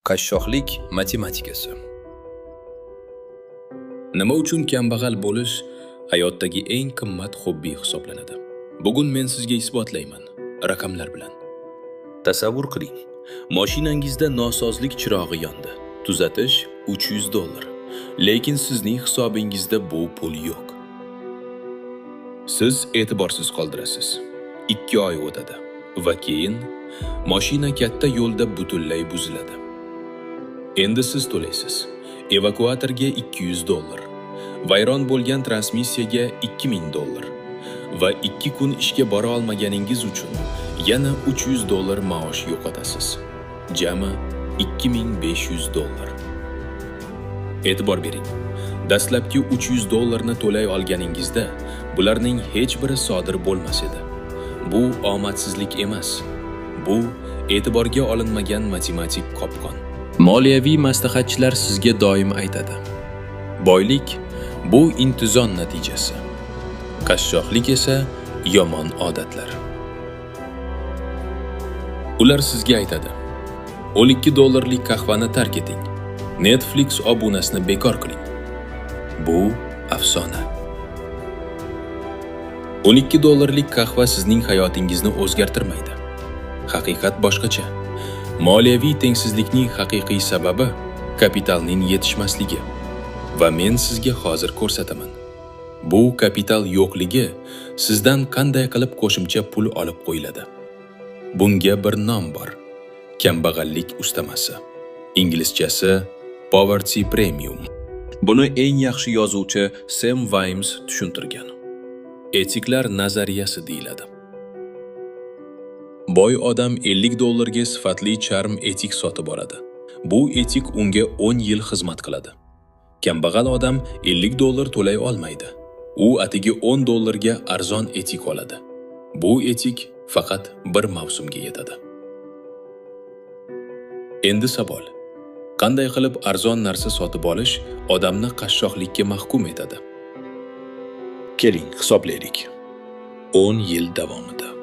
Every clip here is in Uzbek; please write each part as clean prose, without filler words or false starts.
Qashshoqlik matematikasi. Nima uchun kambag'al bo'lish hayotdagi eng qimmat xobbi hisoblanadi? Bugun men sizga isbotlayman raqamlar bilan. Tasavvur qiling. Mashinangizda nosozlik chirog'i yondi. Tuzatish 300 dollar. Lekin sizning hisobingizda bu pul yo'q. Siz e'tiborsiz qoldirasiz. 2 oy o'tadi va keyin mashina katta yo'lda butunlay buziladi. Endi siz to'laysiz. Evakuatorga 200 dollar, vayron bo'lgan transmissiyaga 2000 dollar va 2 kun ishga bora olmaganingiz uchun yana 300 dollar maosh yo'qotasiz. Jami 2500 dollar. E'tibor bering. Dastlabki 300 dollarni to'lay olganingizda bularning hech biri sodir bo'lmas edi. Bu omadsizlik emas. Bu e'tiborga olinmagan matematik qopqon. Moliyaviy maslahatchilar sizga doim aytadi: boylik bu intizom natijasi. Qashshoqlik esa yomon odatlar. Ular sizga aytadi: 12 dollarlik qahvani tark eting. Netflix obunasini bekor qiling. Bu afsona. 12 dollarlik qahva sizning hayotingizni o'zgartirmaydi. Haqiqat boshqacha. Moliyaviy tengsizlikning haqiqiy sababi kapitalning yetishmasligi. Va men sizga hozir ko'rsataman. Bu kapital yo'qligi sizdan qanday qilib qo'shimcha pul olib qo'yiladi. Bunga bir nom bor. Kambag'allik ustamasi. Inglizchasi Poverty Premium. Buni eng yaxshi yozuvchi Sam Vimes tushuntirgan. Etiklar nazariyasi deyiladi. Boy odam 50 dollarga sifatli charm etik sotib oladi. Bu etik unga 10 yil xizmat qiladi. Kambag'al odam 50 dollar to'lay olmaydi. U atigi 10 dollarga arzon etik oladi. Bu etik faqat bir mavsumga yetadi. Endi savol. Qanday qilib arzon narsa sotib olish odamni qashshoqlikka mahkum etadi? Keling, hisoblaylik. 10 yil davomida.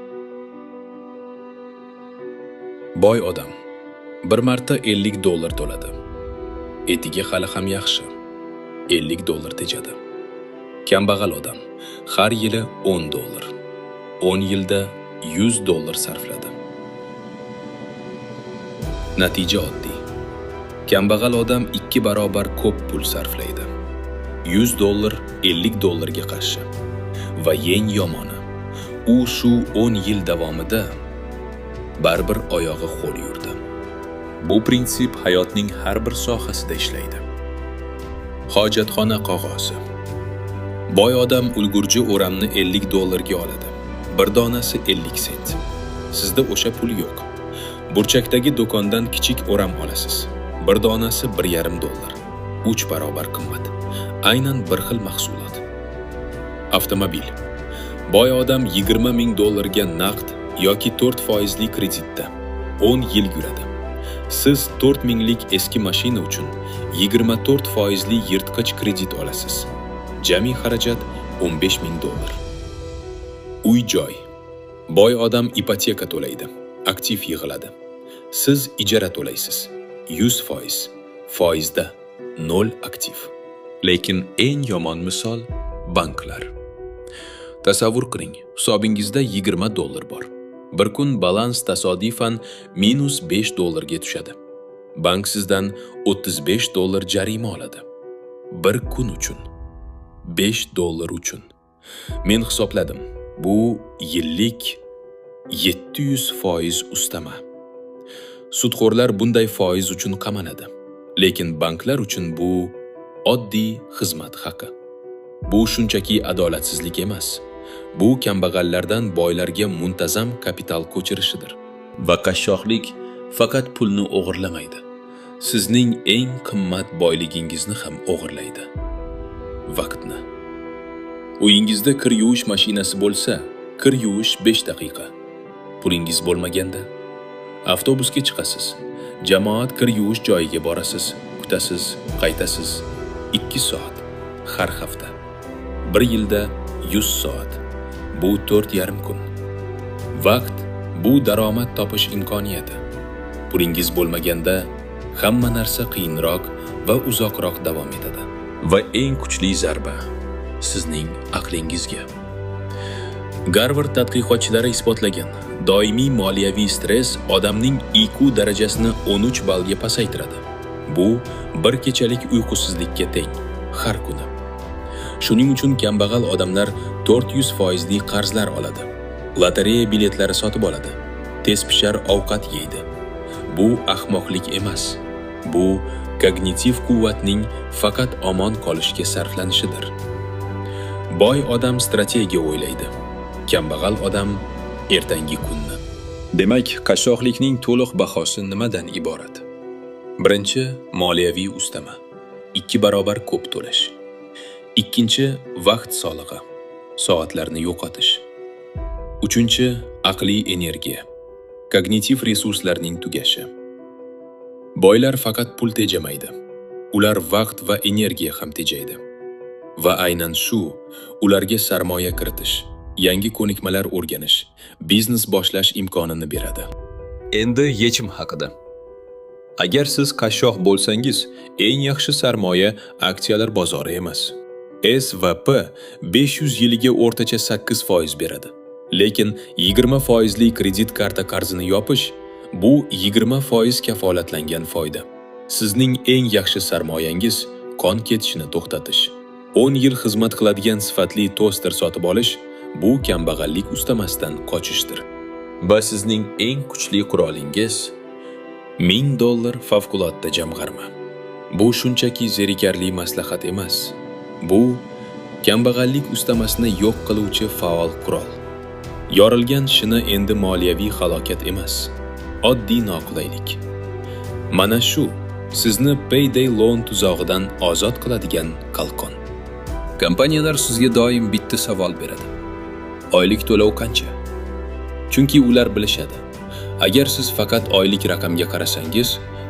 Boy odam bir marta 50 dollar to'ladi. Etigi hali ham yaxshi. 50 dollar tejadi. Kambag'al odam har yili 10 dollar. 10 yilda 100 dollar sarfladi. Natija oddiy. Kambag'al odam 2 barobar ko'p pul sarflaydi. 100 dollar 50 dollarga qarshi. Va eng yomoni, u shu 10 yil davomida baribir oyog'i ho'l yurdi. Bu prinsip hayotning har bir sohasida ishlaydi. Hojatxona qog'ozi. Boy odam ulgurji o'ramni 50 dollarga oladi. Bir donasi 50 sent. Sizda o'sha pul yo'q. Burchakdagi do'kondan kichik o'ram olasiz. Bir donasi 1,5 dollar. 3 barobar qimmat. Aynan bir xil mahsulot. Avtomobil. Boy odam 20 ming dollarga naqd yoki 4 foizli kreditda 10 yil yuradi. Siz 4 minglik eski mashina uchun 24 foizli yirtqich kredit olasiz. Jami xarajat 15 ming dollar. Uy-joy. Boy odam ipoteka to'laydi, aktiv yig'iladi. Siz ijara to'laysiz. 100%. Foizda 0 aktiv. Lekin eng yomon misol banklar. Tasavvur qiling, hisobingizda 20 dollar bor. Bir kun balans tasodifan minus 5 dollarga tushadi. Bank sizdan 35 dollar jarima oladi. Bir kun uchun. 5 dollar uchun. Men hisobladim. Bu yillik 700% ustama. Sudxo'rlar bunday foiz uchun qamaladi. Lekin banklar uchun bu oddiy xizmat haqi. Bu shunchaki adolatsizlik emas. Bu kambag'allardan boylarga muntazam kapital ko'chirishidir. Va qashshoqlik faqat pulni o'g'irlamaydi. Sizning eng qimmat boyligingizni ham o'g'irlaydi. Vaqtni. Uyingizda kir yuvish mashinasi bo'lsa, kir yuvish 5 daqiqa. Pulingiz bo'lmaganda avtobusga chiqasiz. Jamoat kir yuvish joyiga borasiz, kutasiz, qaytasiz. 2 soat har hafta. Bir yilda 100 soat. Bu 4,5 kun. Vaqt bu daromad topish imkoniyati. Pulingiz bo'lmaganda Hamma narsa qiyinroq va uzoqroq davom etadi. Va eng kuchli zarba sizning aqlingizga. Garvard tadqiqotchilari isbotlagan, doimiy moliyaviy stress odamning IQ darajasini 13 ballga pasaytiradi. Bu bir kechalik uyqusizlikka teng har kuni. Shuning uchun kambag'al odamlar 400% li qarzlar oladi. Lotereya biletlari sotib oladi. Tez pishar ovqat yeydi. Bu ahmoqlik emas. Bu kognitiv quvvatning faqat omon qolishga sarflanishidir. Boy odam strategiya o'ylaydi. Kambag'al odam ertangi kunni. Demak, qashshoqlikning to'liq bahosi nimadan iborat? Birinchi, moliyaviy ustama. 2 barobar ko'p to'lash. Ikkinchi, vaqt solig'i. Soatlarni yo'qotish. Uchinchi, aqliy energiya. Kognitiv resurslarning tugashi. Boylar faqat pul tejamaydi. Ular vaqt va energiya ham tejaydi. Va aynan shu ularga sarmoya kiritish, yangi ko'nikmalar o'rganish, biznes boshlash imkonini beradi. Endi yechim haqida. Agar siz qashshoq bo'lsangiz, eng yaxshi sarmoya aksiyalar bozori emas. S&P 500 yiliga o'rtacha 8% beradi. Lekin 20% li kredit karta qarzini yopish bu 20% kafolatlangan foyda. Sizning eng yaxshi sarmoyangiz qon ketishini to'xtatish. 10 yil xizmat qiladigan sifatli toster sotib olish bu kambag'allik ustamasidan qochishdir. Va sizning eng kuchli qurolingiz $1000 favqulodda jamg'arma. Bu shunchaki zerikarli maslahat emas. Bu kambag'allik ustamasini yo'q qiluvchi faol qurol. Yorilgan shina endi moliyaviy halokat emas, oddiy noqulaylik. Mana shu sizni payday loan tuzog'idan ozod qiladigan qalqon. Kompaniyalar sizga doim bitta savol beradi. Oylik to'lov qancha? Chunki ular bilishadi. Agar siz faqat oylik raqamga qarasangiz,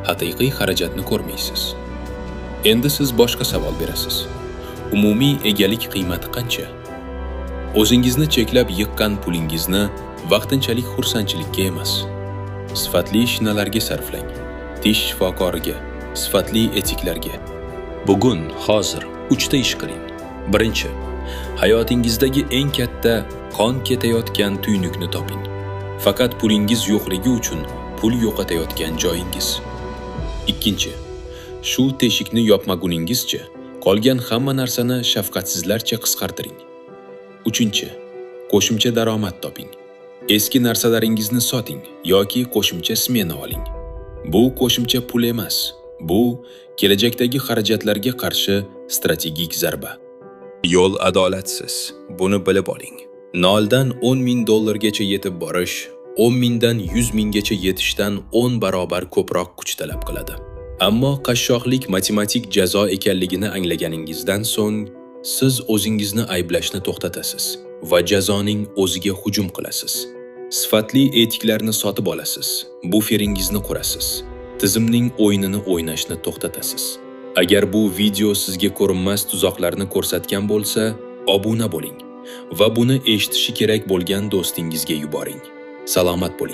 haqiqiy xarajatni ko'rmaysiz. Endi siz boshqa savol berasiz. Umumiy egalik qiymati qancha? O'zingizni cheklab yiqqan pulingizni vaqtinchalik xursandchilikka emas, sifatli shinalarga sarflang. Tish shifokoriga, sifatli etiklarga. Bugun, hozir 3 ta ish qiling. Birinchi, hayotingizdagi eng katta qon ketayotgan tuynukni toping. Faqat pulingiz yo'qligi uchun pul yo'qotayotgan joyingiz. Ikkinchi, shu teshikni yopmaguningizcha qolgan hamma narsani shafqatsizlarcha qisqartiring. Uchinchi, qo'shimcha daromad toping. Eski narsalaringizni soting yoki qo'shimcha smena oling. Bu qo'shimcha pul emas, bu kelajakdagi xarajatlarga qarshi strategik zarba. Yo'l adolatsiz. Buni bilib oling. 0 dan 10 000 dollargacha yetib borish, 10 mingdan 100 minggacha yetishdan 10 barobar ko'proq kuch talab qiladi. Ammo qashshoqlik matematik jazo ekanligini anglaganingizdan so'ng, siz o'zingizni ayblashni to'xtatasiz va jazoning o'ziga hujum qilasiz. Sifatli etiklarni sotib olasiz, buferingizni qurasiz, tizimning o'yinini o'ynashni to'xtatasiz. Agar bu video sizga ko'rinmas tuzoqlarni ko'rsatgan bo'lsa, obuna bo'ling va buni eshitishi kerak bo'lgan do'stingizga yuboring. Salomat bo'ling.